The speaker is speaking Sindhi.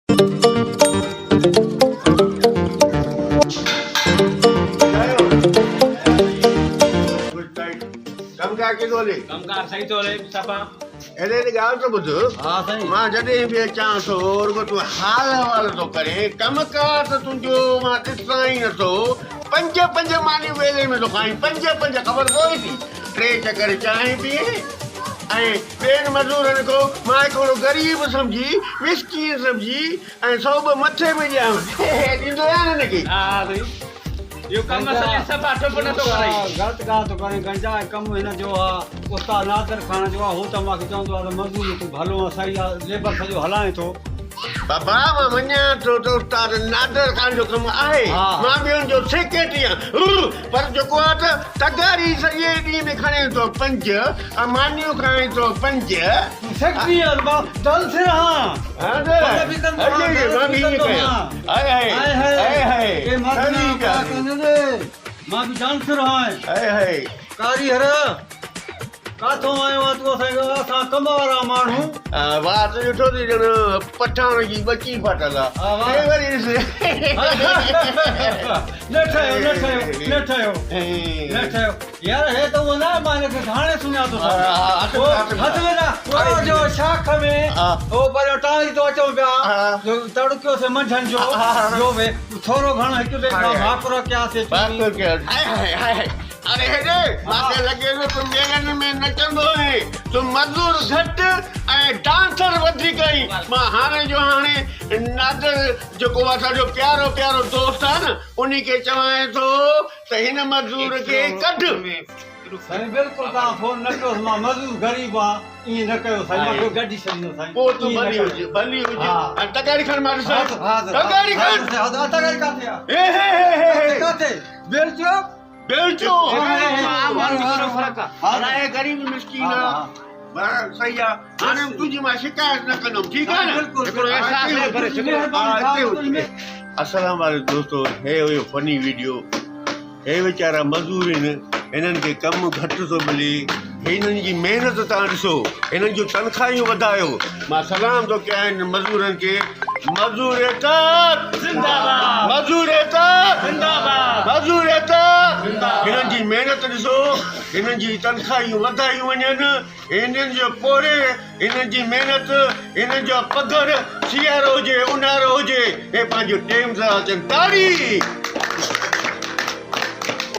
ڪم ڪار ڪيئن ٿو هلي؟ ڪم ڪار صحيح ٿو هلي صفا. هيڏي هيڏي ڳالهه ته ٻڌ. ها سائين. مان جڏهن به اچان ٿو رڳو تون حال احوال ٿو ڪرين، ڪم ڪار ته تنهنجو مان ڏسان ئي نٿو. پنج پنج مانيون ويلي ۾ ٿو کائين، پنج پنج خبر پوي ٿي. ٽي چڪر چانهه پيئين ۽ ٻين مزورن کان مان هڪڙو غريب سمجهي، مسڪين سمجهي ۽ سو به مٿي ۾ ڏيان ڏيندو آهيان نه هن کي. ها ها سائين. اهو ڪم اصل ۾ صفا ٺپ نٿو ڪرائي. غلط ڳالهه ٿو ڪرين گنجا ۽ ڪم هن جو آ استاد نادر خان جو آ هو ته مان کي چوندو آ ته مزور تون ڀلو آ صحيح آ ليبر سڄو هلائين ٿو. بابا مان مڃان ٿو ته استاد نادر خان جو ڪم آهي مان به ان جو سيڪريٽري آهيان پر جيڪو آ ته تغاري سڄي ڏينهن ۾ کڻي ٿو پنج ۽ مانيون کائين ٿو پنج. تون سيڪريٽري آ مان ڊانسر آهان. پنج به ڪندو آهان ڊانس به ڪندو آهان. هاء هاء ڪي مرد نه ڪا ڪندي مان به ڊانسر آهيان. ڪاريهر ڪاٿو آيو آهين تون اسان اسان ڪم وارا ماڻهو. وات ڏٺو ٿي ڄڻ پٺاڻ جي ٻچي ڦاٽل آ. هي وري ڏس. نه ٺهيو نه ٺهيو نه ٺهيو نه ٺهيو يار هي ته اهو نه مان هن کي هاڻي سڃاتو هٿ ۾ نه اهو جو شاخ ۾ هو پريان ٽانگي تو اچون پيا جو تڙڪيو سي منجهن جو جو به ٿورو گهڻو هڪ ٻئي کان ڀاڪر ڪياسي چمي ڀاڪر ڪيا هاء هاء هاء اڙي هيڏي مان کي لڳي ٿو تون ميلن ۾ نچندو آهين تون مزور گهٽ ۽ ڊانسر وڌيڪ آهين مان هاڻي جو هاڻي نادر جيڪو اسان جو پيارو پيارو دوست آهي نه انهي کي چوانء ٿو ته هن مزور کي ڪڍ. سائين بلڪل توهان فون نه ڪيوس مان مزور غريب آهان ائين نه ڪيو سائين مان کي ڪڍي ڇڏيندو سائين پوء تون ڀلي هج ڀلي هج ۽ تغاري کڻ مان ڏسان تغاري کڻ تغاري ڪاٿي آ هي هي هي هي ڪاٿي بيلچو بيلچو هاڻي غريب مسڪين آ صحيح آ هاڻي تنهنجي مان شڪايت نه ڪندم ٺيڪ آ نه هڪڙو احساس السلام عليڪم دوستو هي هيو فني ويڊيو هي ويچارا مزور آهن هنن کي ڪم گهٽ ٿو ملي هنن جي محنت تان ڏسو هنن جون تنخواهيون وڌايو مان سلام ٿو ڪيان هنن مزورن کي مزور ايڪتا زنده باد مزور ايڪتا زنده باد مزور ايڪتا زنده باد هنن جي محنت ڏسو هنن جي تنخواهيون وڌايون وڃن هنن جو پورهيي هنن جي محنت هنن جو پگهر سيارو هجي اونهارو هجي هي پنهنجو ٽيم سان اچن تاڙي.